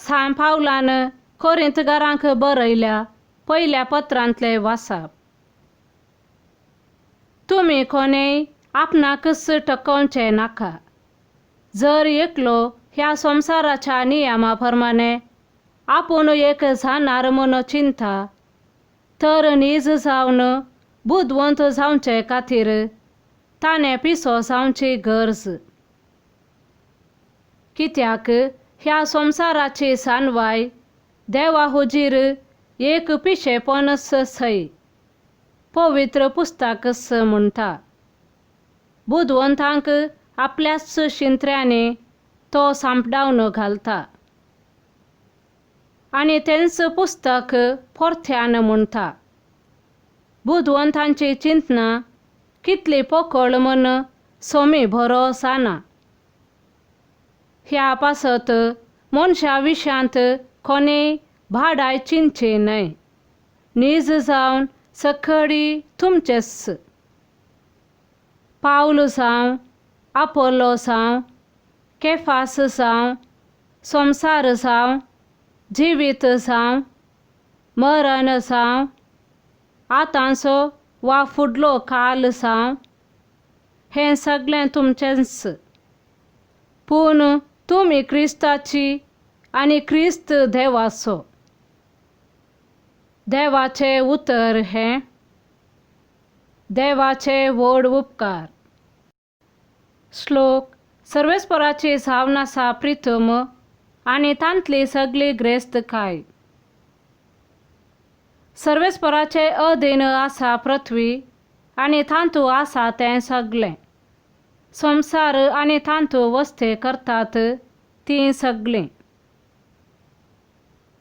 सांत पावलान कोरिंतकारांक बरयल्या पयल्या पत्रांतलें वाचप. तुमी कोणेय आपणाकच टकोवचें नाका. जर एकलो ह्या संवसाराच्या नियमा प्रमाणे आपूण एक जाणार म्हूण चिंता तर नीज जावन बुदवंत जावचे खातीर ताणें पिसो जावची गरज. कित्याक ह्या संवसाराची सानवाय देवा हुजीर एक पिशेपणच सय पवित्र पुस्तकच म्हणटा. बुदवंतांक आपल्याच शिंत्र्यांनी तो सांपडावन घालता आनी तेंच पुस्तक परत्यान म्हणटा. बुदवंतांची चिंतना कितली पोकळ म्हूण सोमी बरो जाना. ह्या पासत मनशा विशयांत कोणेय भाडाय चिंतची न्हय. नीज जावन सकळी तुमचेच. पावल जावं, आपोलो जावं, केफास जावं, संवसार जावं, जिवीत जावं, मरण जावं, आतांचो वा फुडलो काल जावं, हें सगळें तुमचेंच. पूण तुमी क्रिस्ताची आनी क्रिस्त देवाचो. देवाचें उतर हें देवाचे व्हड उपकार. श्लोक सर्वेस्पराची जावन आसा प्रितम आनी तांतली सगळी ग्रेस्तकाय. सर्वेस्पराचे अधीन आसा पृथ्वी आनी तांतू आसा तें सगळें. संवसार आनी तांतू वस्ते करतात तीं सगळीं.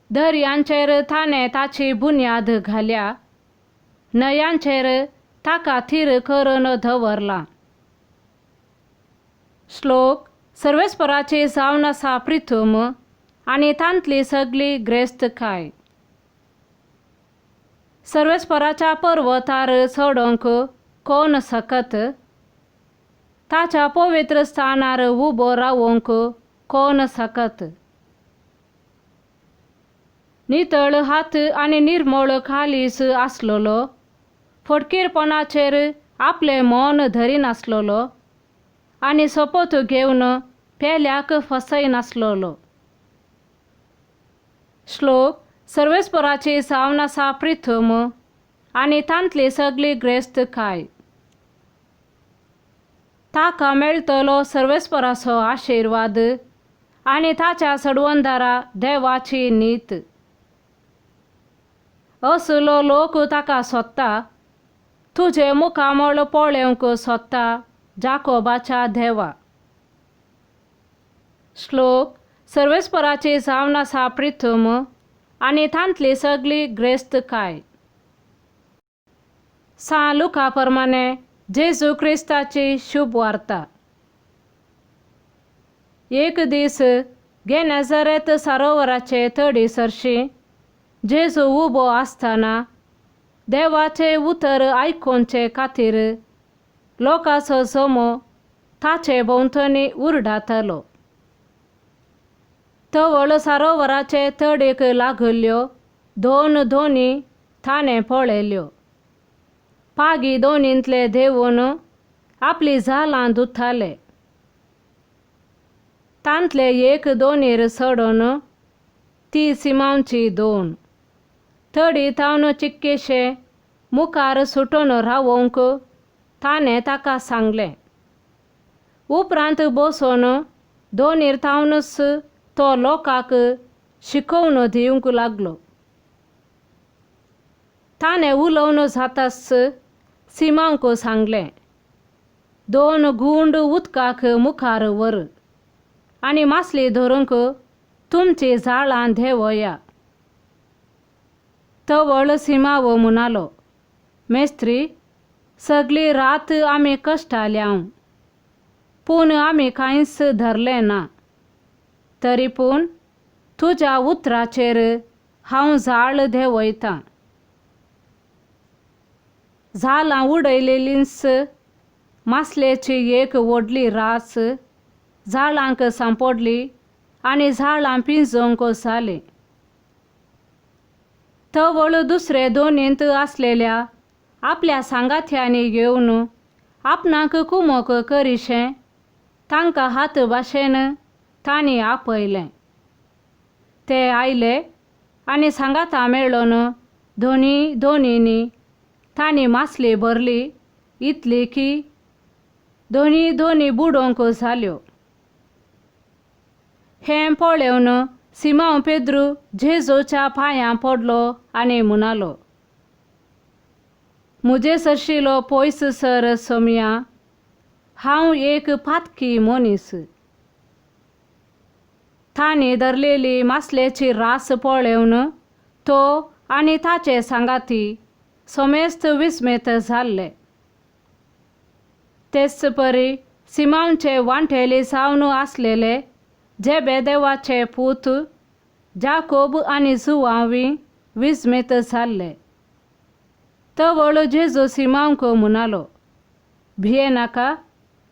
दर्यांचेर ताणें ताची बुन्याद घाल्या, न्हंयांचेर ताका थीर करून दवरलां. श्लोक सर्वेस्पराची जावन आसा प्रितम आनी तांतली सगळी ग्रेस्तकाय. सर्वेस्पराच्या पर्वतार चडोवंक कोण सकत? ताच्या पवित्र स्थानार उबो रावंक कोण सकत? नितळ हात आनी निर्मळ काळीज आसलेलो, फटकीरपणाचेर आपलें मन धरिनासलेलो आनी सोपोत घेवन पेल्याक फसयनासलेलो. श्लोक सर्वेस्पराची जावन आसा प्रितम आनी तांतली सगळी ग्रेस्तकाय. ताका मेळटलो सर्वेस्पराचो आशिर्वाद आनी ताच्या सडवंदारा देवाची नीत. असलो लोक ताका सोदता, तुजें मुखामळ पळोवंक सोदता जाकोबाच्या देवा. श्लोक सर्वेस्पराची जावन आसा प्रितम आनी तांतली सगळी ग्रेस्तकाय. सांत लुका प्रमाणे जेजू क्रिस्ताची शुभ वार्ता. एक दीस गेनेझरेत सरोवराचे तडी सरशी जेजू उबो आसतना देवाचें उतर आयकुचे खातीर लोकांचो जमो ताचे भोंवतणी उरडातालो. तवळ सरोवराचे तडीक लागल्ल्यो दोन दोनी ताणें पळयल्यो. पागी दोनींतले देंवून आपली जालां धुताले. तांतले एक दोनीर चडोवन ती सिमांवची दोन तडी तावन चिक्केशे मुखार सुटून रावोवंक ताणें ताका सांगलें. उपरांत बसून दोनीर तावनच तो लोकांक शिकोवन दिवंक लागलो. ताणें उलोवन जाताच सिमांवक सांगलें, दोन गुंड उदकाक मुखार व्हर आनी मासली धरूंक तुमची जाळां देंवया. तवळ सिमांव म्हणालो, मेस्त्री, सगळी रात आमी कश्टाल्या, पूण आमी कांयच धरलें ना. तरी पूण तुज्या उतराचेर हांव जाळ देंवयतां. जालां उडयलेलींच मासलेची एक व्हडली रास जाळांक सांपडली आनी झाडां पिंजोवंक जालीं. तवळ दुसरे दोनींत आसलेल्या आपल्या सांगात्यांनी घेवन आपणाक कुमोक करिशें तांकां हात भाशेन तांणी आपयलें. ते आयले आनी सांगाता मेळोन दोनी दोनींनी तांणी मासली भरली इतली की दोनी दोनी बुडोवंक जाल्यो. हें पळोवन सिमांव पेद्रू जेजूच्या पांयां पडलो आनी म्हणालो, म्हजे सरशिलो पयस सर सोमया, हांव एक पातकी मनीस. तांणी धरलेली मासलेची रास पळोवन तो आनी ताचे सांगाती समेस्त विस्मेत जाल्ले. तेच परी सिमांवचे वांटेली जावन आसलेले जेबेदेवाचे पूत जाकोब आनी जुवांवी विस्मेत जाल्ले. तवळ जेजू सिमांवक म्हणालो, भियेनाका,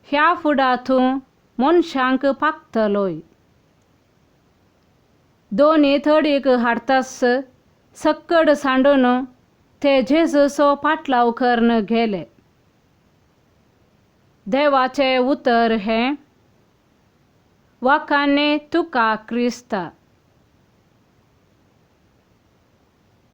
ह्या फुडा तूं मनशांक पाकतलोय. दोनी थडीक हाडतास सक्कड सांडून ते जेजूचो पाटलाव करून गेले. देवाचें उतर हें. वाखाणे तुका क्रिस्ता.